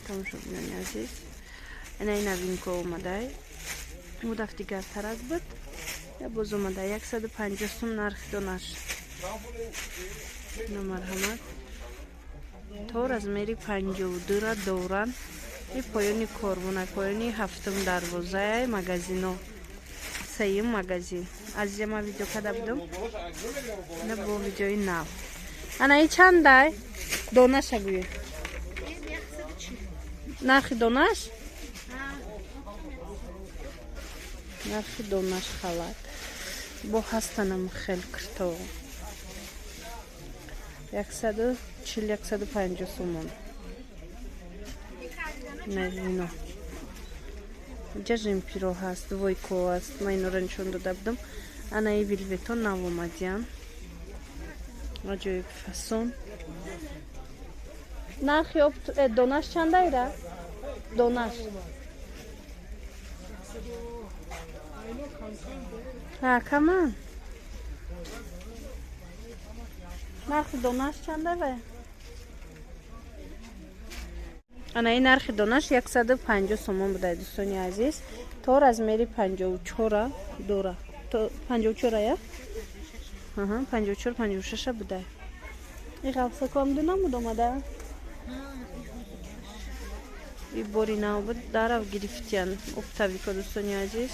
Тамошобинони азиз, инаи новинка омадай. Мудаф дигартарак буд, я боз омада, 150 сум нархи донаш. Ина, марҳамат, то размери 52-ра доранд. И поёни корвона, поёни ҳафтум дарвозаи магазино, сеюм магазин. Азиза, ман видео карда будам, ина бо видеои нав. Ана и чандай донаша гӯед? Нархи донаш, нархи донаш. Халат бо ҳастанам, хел кирто, 140, 150 сомон. Ино ҷа жемпиро ҳаст, двойко аст, ман инора нишон дода будам. Анаи вилвето нав омадиян, аҷоиб фасон. Нархи донаш чандайра, донаш? Каман. Нархи донаш чанда? Ана ин нархи донаш 150 сомон буда, дӯстони азиз. То размери 54-а дора, то 54-а, я 54, 56-а буда. И ғафсаком ду намуд омада, и бори нав буд, дарав гирифтиян оптовико, дӯстони азиз.